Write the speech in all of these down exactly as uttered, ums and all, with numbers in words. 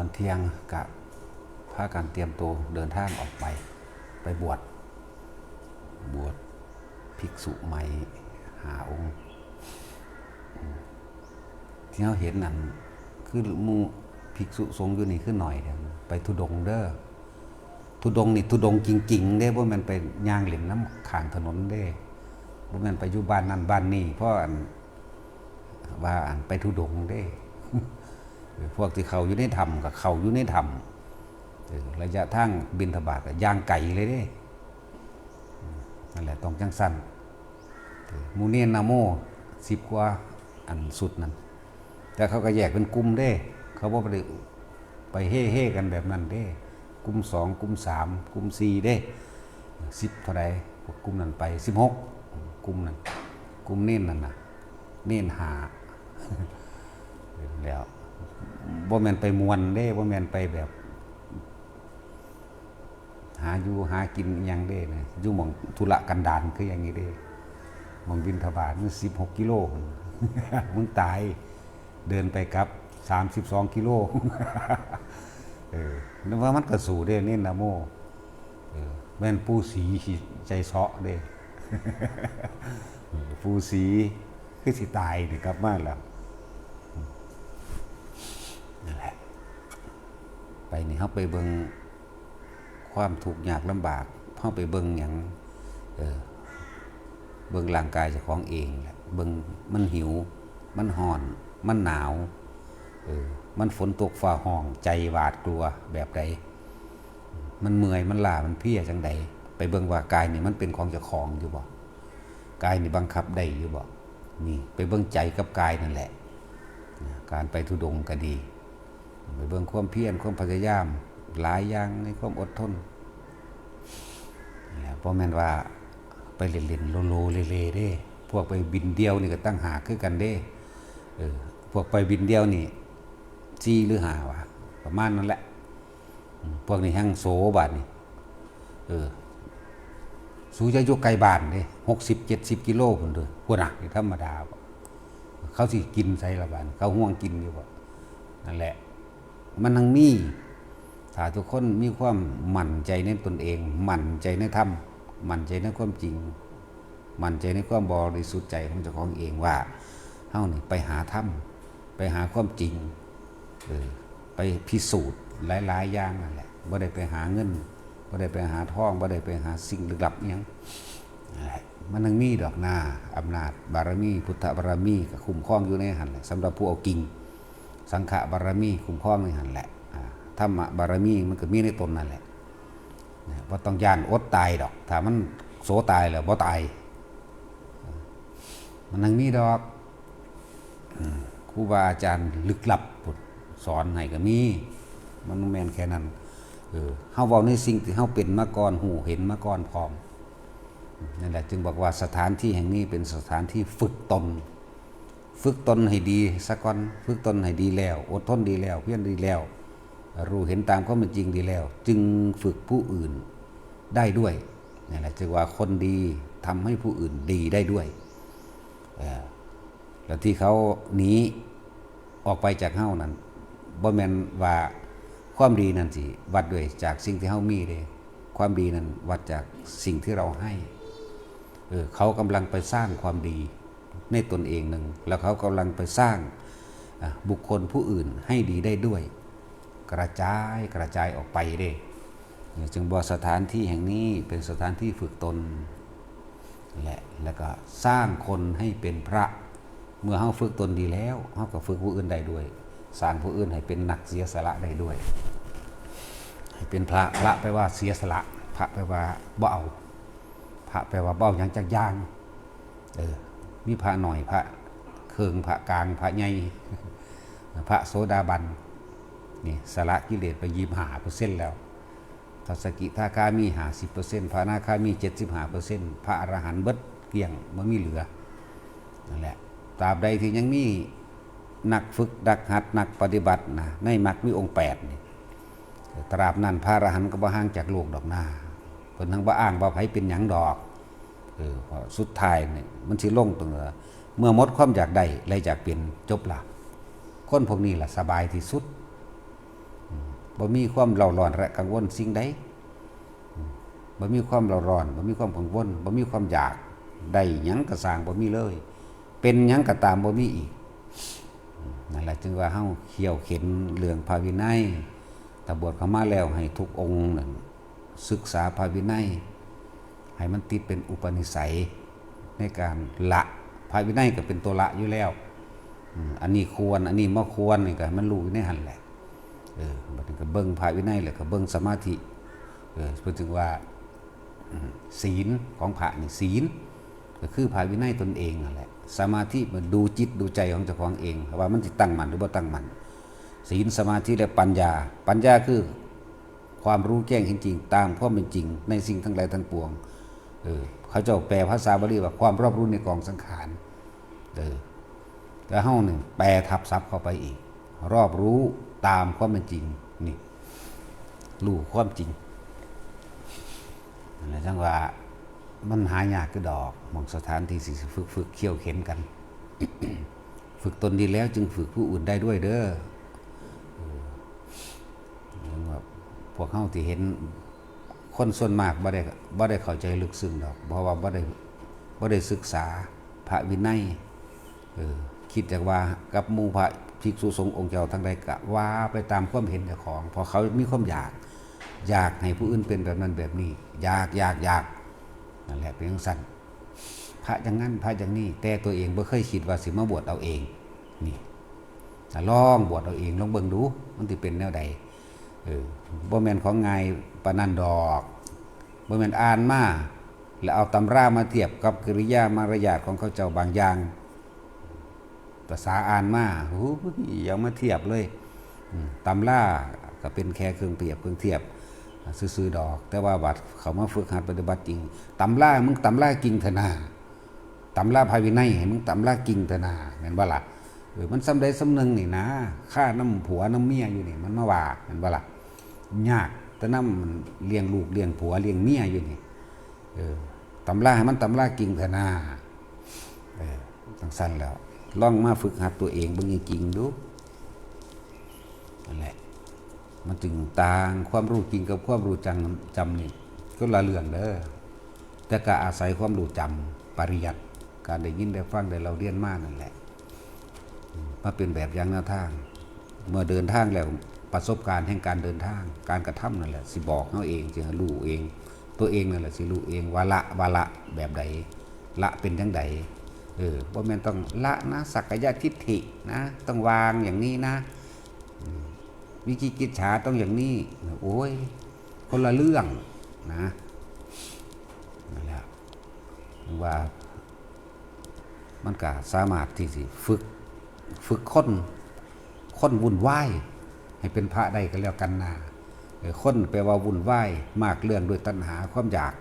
ตอนเที่ยงก็พากันเตรียมตัวเดินทางออกไป ไปบวช บวชภิกษุใหม่ห้าองค์ ที่เราเห็นนั่นคือหมู่ภิกษุสงฆ์อยู่นี่คือหน่อยเดียว ไปธุดงค์เด้อ ธุดงค์นี่ธุดงค์จริงๆเด้ บ่แม่นไปย่างเล่นนำข้างถนนเด้ บ่แม่นไปอยู่บ้านนั่นบ้านนี่ เพราะอัน ว่าอันไปธุดงค์เด้ พวกที่เข้าอยู่ในถ้ำก็เข้าอยู่ในถ้ำ เออ ระยะทางบิณฑบาตก็ย่างไกลเลยเด้ นั่นแหละต้องจั่งซั้น เออ หมู่เณรนะโมสิบกว่าอันสุดนั่น แต่เขาก็แยกเป็นกลุ่มเด้ เขาบ่ได้ไปเฮ่ๆกันแบบนั้นเด้ กลุ่มสอง กลุ่มสาม กลุ่มสี่เด้ สิบเท่าใด พวกกลุ่มนั้นไป สิบหก กลุ่มนั้น กลุ่มเณรนั่นน่ะ เณรห้า แล้ว บ่แม่นไปม่วนเด้ บ่แม่นไปแบบ หาอยู่หากินอิหยังเด้นะ อยู่หม่องทุรกันดารคืออย่างนี้เด้ หม่องบิณฑบาตมันสิบหกกิโล มึงตาย เดินไปกลับ สามสิบสองกิโล เออ นึกว่ามันก็สู้เด้ เณรนะโม เออ แม่นปู่ศรีสิใจเซาะเด้ ปู่ศรีคือสิตายนี่กลับมาแล้ว นั่นแหละ ไปนี่เฮาไปเบิ่งความทุกข์ยากลำบาก เฮาไปเบิ่งหยัง เออ เบิ่งร่างกายเจ้าของเองแหละ เบิ่งมันหิว มันฮ้อน มันหนาว เออ มันฝนตกฟ้าฮ้อง ใจหวาดกลัวแบบใด มันเมื่อย มันล้า มันเพลียจั่งใด ไปเบิ่งว่ากายนี่มันเป็นของเจ้าของอยู่บ่ กายนี่บังคับได้อยู่บ่ นี่ ไปเบิ่งใจกับกายนั่นแหละ การไปธุดงค์ก็ดี ไปเบิ่งความเพียร ความพยายาม หลายอย่างในความอดทน นี่แหละ บ่แม่นว่าไปเล่นๆ โลๆ เลๆ เด้ พวกไปบินเดี่ยวนี่ก็ต่างหากคือกันเด้ เออ พวกไปบินเดี่ยวนี่ สี่หรือห้าวะ ประมาณนั้นแหละ อืม พวกนี้แฮ่งโสบาดนี่ เออ สูจะอยู่ไกลบ้านเด้ หกสิบ เจ็ดสิบกิโลพุ้นเด้อ พุ้นน่ะ นี่ธรรมดาบ่ เขาสิกินไสล่ะบาดนี้ เขาห่วงกินอยู่บ่ นั่นแหละ มันทั้งมี ถ้าทุกคนมีความมั่นใจในตนเอง มั่นใจในธรรม มั่นใจในความจริง มั่นใจในความบริสุทธิ์ใจของเจ้าของเองว่า เฮานี่ไปหาธรรม ไปหาความจริง เออ ไปพิสูจน์หลายๆอย่างนั่นแหละ บ่ได้ไปหาเงิน บ่ได้ไปหาทอง บ่ได้ไปหาสิ่งลึกลับอิหยัง นั่นแหละ มันทั้งมีดอกนา อำนาจบารมี พุทธบารมีก็คุ้มครองอยู่ในหั่นแหละ สำหรับผู้เอาจริง สังฆบารมีคุ้มครองในหั่นแหละ อ่า ธรรมบารมีมันก็มีในตนนั่นแหละ นะ บ่ต้องย้านอดตายดอก ถ้ามันโสตายแล้วบ่ตาย มันทั้งมีดอก อืม ครูบาอาจารย์ลึกลับพุ้นสอนให้ก็มี มันบ่แม่นแค่นั้น เออ เฮาเว้าในสิ่งที่เฮาเป็นมาก่อน ฮู้เห็นมาก่อนพร้อม นั่นแหละจึงบอกว่าสถานที่แห่งนี้เป็นสถานที่ฝึกตน ฝึกตนให้ดีซะก่อน ฝึกตนให้ดีแล้ว อดทนดีแล้ว เพียรดีแล้ว รู้เห็นตามความเป็นจริงดีแล้ว จึงฝึกผู้อื่นได้ด้วย นั่นแหละจึงว่าคนดีทำให้ผู้อื่นดีได้ด้วย เออ แล้วที่เขาหนีออกไปจากเฮานั่น บ่แม่นว่าความดีนั่นสิวัดด้วยจากสิ่งที่เฮามีเด้ ความดีนั่นวัดจากสิ่งที่เราให้ เออ เขากำลังไปสร้างความดีในตนเองหนึ่ง แล้วเขากำลังไปสร้าง อ่ะ บุคคลผู้อื่นให้ดีได้ด้วย กระจาย กระจายออกไปเด้ เนี่ย จึงบอกสถานที่แห่งนี้เป็นสถานที่ฝึกตน และ แล้วก็สร้างคนให้เป็นพระ เมื่อเฮาฝึกตนดีแล้ว เฮาก็ฝึกผู้อื่นได้ด้วย สร้างผู้อื่นให้เป็นนักเสียสละได้ด้วย ให้เป็นพระ พระแปลว่าเสียสละ พระแปลว่าบ่เอา พระแปลว่าบ่เอาหยังจักอย่าง เออ มีพระน้อย พระเคิ่ง พระกลาง พระใหญ่ พระโสดาบัน นี่ สละกิเลสไปยี่สิบห้าเปอร์เซ็นต์แล้ว ถ้าสกิทาคามี ห้าสิบเปอร์เซ็นต์ พระอนาคามี เจ็ดสิบห้าเปอร์เซ็นต์ พระอรหันต์เบิดเกลี้ยง บ่มีเหลือ นั่นแหละ ตราบใดที่ยังมีนักฝึก นักหัด นักปฏิบัตินะ ในมรรคมีองค์แปดนี่ ตราบนั้นพระอรหันต์ก็บ่ห่างจากโลกดอกนา เพิ่นทั้งบ่อ้างว่าไผเป็นหยังดอก เออ เพราะสุดท้ายนี่มันสิลงตรงว่า เมื่อหมดความอยากได้และอยากเป็น จบละ คนพวกนี้ล่ะสบายที่สุด อื บ่มีความเร่าร้อนและกังวลสิ่งใด บ่มีความเร่าร้อน บ่มีความกังวล บ่มีความอยากได้หยังก็ซ่าง บ่มีเลย เป็นหยังก็ตาม บ่มีอีก นั่นแหละจึงว่าเฮาเคี่ยวเข็ญเรื่องพระวินัย ถ้าบวชเข้ามาแล้วให้ทุกองค์นั่นศึกษาพระวินัย ให้มันติดเป็นอุปนิสัยในการละ พระวินัยก็เป็นตัวละอยู่แล้ว อืม อันนี้ควร อันนี้บ่ควรนี่ก็ให้มันรู้อยู่ในหั่นแหละ เออ บัดนี้ก็เบิ่งพระวินัย แล้วก็เบิ่งสมาธิ เออ เพิ่นจึงว่า อืม ศีลของพระนี่ ศีลก็คือพระวินัยตนเองนั่นแหละ สมาธิมันดูจิตดูใจของเจ้าของเอง ว่ามันสิตั้งมั่นหรือบ่ตั้งมั่น ศีล สมาธิ และปัญญา ปัญญาคือความรู้แจ้งเห็นจริงตามความเป็นจริงในสิ่งทั้งหลายทั้งปวง เออ เขาเจ้าแปลภาษาบาลีว่าความรอบรู้ในกองสังขาร เออ แต่เฮานี่แปลทับศัพท์เข้าไปอีก รอบรู้ตามความเป็นจริง นี่ รู้ความจริง นั่นแหละจั่งว่ามันหายากคือดอก หม่องสถานที่สิฝึก ฝึกเคี่ยวเข็ญกัน ฝึกตนดีแล้วจึงฝึกผู้อื่นได้ด้วยเด้อ เออ จั่งว่าพวกเฮาที่เห็น คนส่วนมากบ่ได้ บ่ได้เข้าใจลึกซึ้งดอก เพราะว่าบ่ได้ บ่ได้ศึกษาพระวินัย เออ คิดจักว่ากับหมู่พระภิกษุสงฆ์องค์เจ้าทั้งหลายก็ว่าไปตามความเห็นเจ้าของ เพราะเขามีความอยาก อยากให้ผู้อื่นเป็นแบบนั้นแบบนี้ อยาก อยาก อยาก นั่นแหละเป็นจั่งซั้น พระอย่างนั้น พระอย่างนี้ แต่ตัวเองบ่เคยคิดว่าสิมาบวชเอาเอง นี่ ลองบวชเอาเอง ลองเบิ่งดู มันสิเป็นแนวใด เออ บ่แม่นของง่ายปานนั้นดอก บ่แม่นอ่านมา แล้วเอาตำรามาเทียบกับกิริยามารยาทของเขาเจ้าบางอย่าง ภาษาอ่านมา โอ้ย อย่ามาเทียบเลย อืม ตำราก็เป็นแค่เครื่องเปรียบเครื่องเทียบซื่อๆดอก แต่ว่าบัดเข้ามาฝึกหัดปฏิบัติจริง ตำรา มึงตำราจริงเถอะนา ตำราพระวินัย ให้มึงตำราจริงเถอะนา แม่นบ่ล่ะ เออ มันส่ำใดส่ำหนึ่งนี่นะ คาน้ำผัวนำเมียอยู่นี่ มันมาว่า แม่นบ่ล่ะ ยากแต่นำเลี้ยงลูกเลี้ยงผัวเลี้ยงเมียอยู่นี่ เออ ตำราให้มันตำราจริงเถอะนา เออ จั่งซั้นแล้ว ลองมาฝึกหัดตัวเองเบิ่งจริงๆดู นั่นแหละ มันจึงต่าง ความรู้จริงกับความรู้จัง จำนี่คนละเรื่องเด้อ แต่ก็อาศัยความรู้จำ ปริยัติ การได้ยินได้ฟังได้เล่าเรียนมานั่นแหละ มาเป็นแบบอย่างแนวทาง เมื่อเดินทางแล้ว ประสบการณ์แห่งการเดินทาง การกระทำนั่นแหละสิบอกเฮาเอง สิให้รู้เอง ตัวเองนั่นแหละสิรู้เองว่าละ ว่าละแบบใด ละเป็นจั่งใด เออ บ่แม่นต้องละนะ สักกายทิฏฐินะ ต้องวางอย่างนี้นะ อืม วิจิกิจฉาต้องอย่างนี้ โอ้ย คนละเรื่องนะ นั่นแหละ ว่า มันก็สามารถที่สิฝึก ฝึกคน คนวุ่นวาย ให้เป็นพระได้ก็แล้วกันนา เออ คนแปลว่าวุ่นวาย มากเรื่องด้วยตัณหา ความอยาก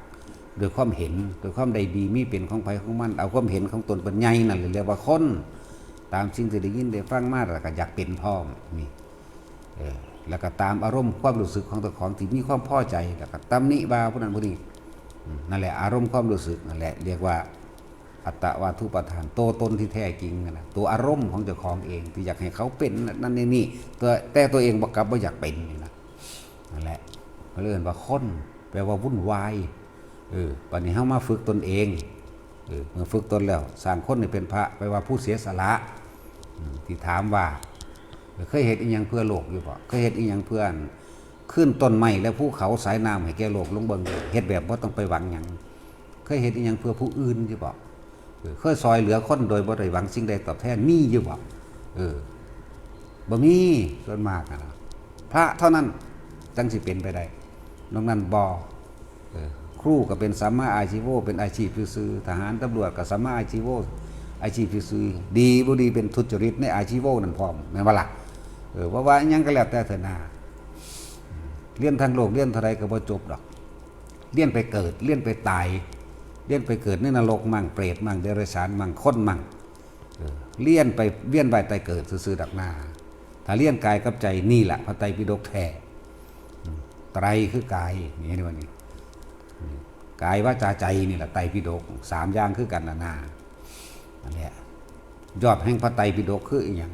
ด้วยความเห็น ด้วยความได้ดีมีเป็นของไผของมัน เอาความเห็นของตนเป็นใหญ่นั่นแหละเรียกว่าคน ตามสิ่งที่ได้ยินได้ฟังมา แล้วก็อยากเป็นพร้อม นี่ เออ แล้วก็ตามอารมณ์ความรู้สึกของเจ้าของที่มีความพอใจ แล้วก็ตำหนิว่าผู้นั้นผู้นี้ อืม นั่นแหละ อารมณ์ความรู้สึกนั่นแหละ เรียกว่าอัตตวาทุปาทาน ตัวตนที่แท้จริงนั่นนะ ตัวอารมณ์ของเจ้าของเองที่อยากให้เขาเป็นนั่นนี่นี่ ตัว แต่ตัวเองบ่กลับบ่อยากเป็นนี่นะ นั่นแหละ เขาเรียกว่าคน แปลว่าวุ่นวาย เออ บัดนี้เฮามาฝึกตนเอง เออ เมื่อฝึกตนแล้ว สร้างคนให้เป็นพระ แปลว่าผู้เสียสละ อืม ที่ถามว่า เคยเฮ็ดอิหยังเพื่อโลกอยู่บ่ เคยเฮ็ดอิหยังเพื่ออัน คืนต้นไม้และภูเขาสายน้ำให้แก่โลก ลองเบิ่ง เฮ็ดแบบบ่ต้องไปหวังหยัง เคยเฮ็ดอิหยังเพื่อผู้อื่นอยู่บ่ เออ เคยซอยเหลือคนโดยบ่ได้หวังสิ่งใดตอบแทน มีอยู่บ่ เออ บ่มี ส่วนมากอะนะ พระเท่านั้นจั่งสิเป็นไปได้ นอกนั้นบ่ เออ ครูก็เป็นสัมมาอาชีโว เป็นอาชีพซื่อๆ ทหารตำรวจก็สัมมาอาชีโว อาชีพซื่อๆ ดีบ่ดีเป็นทุจริตในอาชีโวนั่นพร้อม แม่นบ่ล่ะ เออ บ่ว่าอิหยังก็แล้วแต่เถอะนา เรียนทางโลกเรียนเท่าใดก็บ่จบดอก เรียนไปเกิด เรียนไปตาย เรียนไปเกิดในนรกมั่ง เปรตมั่ง เดรัจฉานมั่ง คนมั่ง เออ เรียนไปเวียนว่ายตายเกิดซื่อๆดอกนา ถ้าเรียนกายกับใจนี่แหละพระไตรปิฎกแท้ อืม ไตรคือกาย นี่เห็นบ่นี่ อืม กายวาจาใจนี่แหละไตรปิฎก สามอย่างคือกันน่ะนา นั่นแหละ ยอดแห่งพระไตรปิฎกคืออีหยัง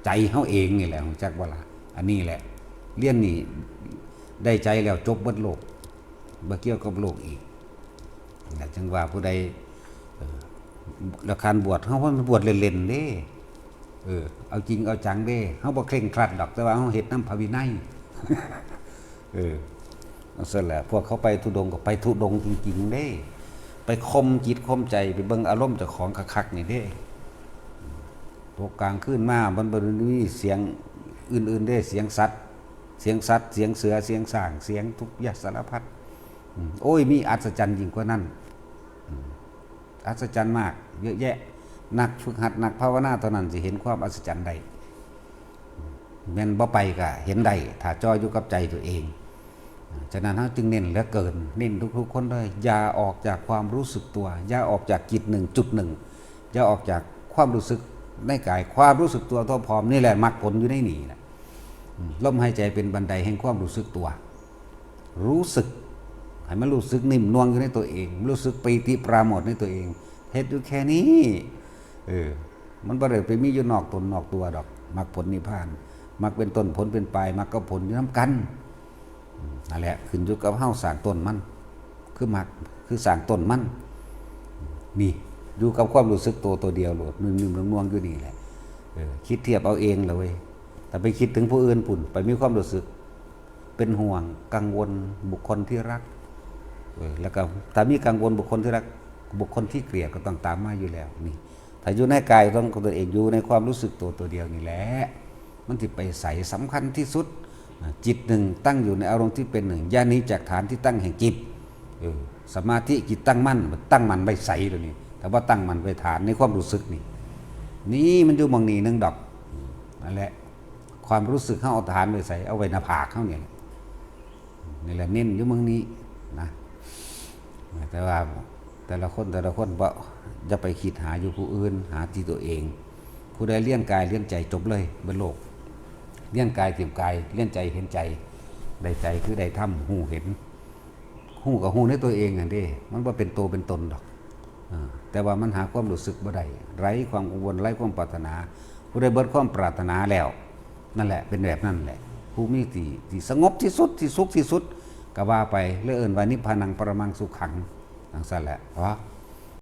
ใจเฮาเองนี่แหละ รู้จักบ่ล่ะ อันนี้แหละ เรียนนี่ได้ใจแล้วจบเบิดโลก บ่เกี่ยวกับโลกอีก นั่นแหละ จั่งว่าผู้ใด เออ แล้วการบวชเฮามันบวชเล่นๆเด้ เออ เอาจริงเอาจังเด้ เฮาบ่เคร่งครัดดอก แต่ว่าเฮาเฮ็ดนำพระวินัย เออ เอาซั่นแหละ พวกเขาไปธุดงค์ก็ไปธุดงค์จริงๆเด้ ไปข่มจิตข่มใจ ไปเบิ่งอารมณ์เจ้าของคักๆนี่เด้ ตกกลางคืนมา มันบ่ได้มีเสียงอื่นๆเด้ เสียงสัตว์ เสียงสัตว์ เสียงเสือ เสียงช้าง เสียงทุกอย่างสารพัด อืม โอ้ย มีอัศจรรย์ยิ่งกว่านั้น อืม อัศจรรย์มาก เยอะแยะ นักฝึกหัด นักภาวนาเท่านั้นสิเห็นความอัศจรรย์ได้ แม่นบ่ไปก็เห็นได้ ถ้าจ่ออยู่กับใจตัวเอง ฉะนั้นเฮาจึงเน้นเหลือเกิน เน้นทุกๆคนเลย อย่าออกจากความรู้สึกตัว อย่าออกจากจิตหนึ่งจุดหนึ่ง อย่าออกจากความรู้สึกในกาย ความรู้สึกตัวทั่วพร้อมนี่แหละมรรคผลอยู่ในนี่แหละ อืม ลมหายใจเป็นบันไดแห่งความรู้สึกตัว รู้สึก ให้มันรู้สึกนิ่มนวลอยู่ในตัวเอง รู้สึกปีติปราโมทย์ในตัวเอง เฮ็ดอยู่แค่นี้ เออ มันบ่ได้ไปมีอยู่นอกตนนอกตัวดอก มรรคผลนิพพาน มรรคเป็นต้น ผลเป็นปลาย มรรคกับผลอยู่นำกัน อืม นั่นแหละ ขึ้นอยู่กับเฮาสร้างต้นมัน คือมรรค คือสร้างต้นมัน นี่ อยู่กับความรู้สึกตัวตัวเดียวโลด นิ่มๆนวลๆอยู่นี่แหละ เออ คิดเทียบเอาเองล่ะเว้ย ถ้าไปคิดถึงผู้อื่นพุ้น ไปมีความรู้สึก เป็นห่วงกังวลบุคคลที่รัก เออ แล้วก็ถ้ามีกังวลบุคคลที่รัก บุคคลที่เกลียดก็ต้องตามมาอยู่แล้ว นี่ ถ้าอยู่ในกายของตัวเอง อยู่ในความรู้สึกตัวตัวเดียวนี่แหละ มันสิไปไส สำคัญที่สุด อ่ะ จิตหนึ่งตั้งอยู่ในอารมณ์ที่เป็นหนึ่ง อย่าหนีจากฐานที่ตั้งแห่งจิต เออ สมาธิจิตตั้งมั่น ตั้งมั่นไว้ไสเดี๋ยวนี้ แต่ว่าตั้งมั่นไว้ฐานในความรู้สึกนี่ นี่มันอยู่หม่องนี้หนึ่งดอก นั่นแหละ ความรู้สึกเฮาเอาฐานไว้ไส เอาไว้หน้าผากเฮานี่แหละ นี่แหละเน้นอยู่หม่องนี้นะ แต่ว่าแต่ละคนแต่ละคนบ่ อย่าไปคิดหาอยู่ผู้อื่น หาที่ตัวเอง ผู้ใดเรียนกายเรียนใจจบเลยบนโลก เรียนกายเตรียมกาย เรียนใจเห็นใจ ได้ใจคือได้ธรรม ฮู้เห็น ฮู้ก็ฮู้ในตัวเองหั่นเด้ มันบ่เป็นตัวเป็นตนดอก อ่า แต่ว่ามันหาความรู้สึกบ่ได้ ไร้ความกังวล ไร้ความปรารถนา ผู้ใดเบิดความปรารถนาแล้ว นั่นแหละ เป็นแบบนั้นแหละ ผู้มีที่ ที่สงบที่สุด ที่สุขที่สุด ก็ว่าไป แล้วเอิ้นว่านิพพานังปรมังสุขัง จั่งซั่นแหละ เพราะ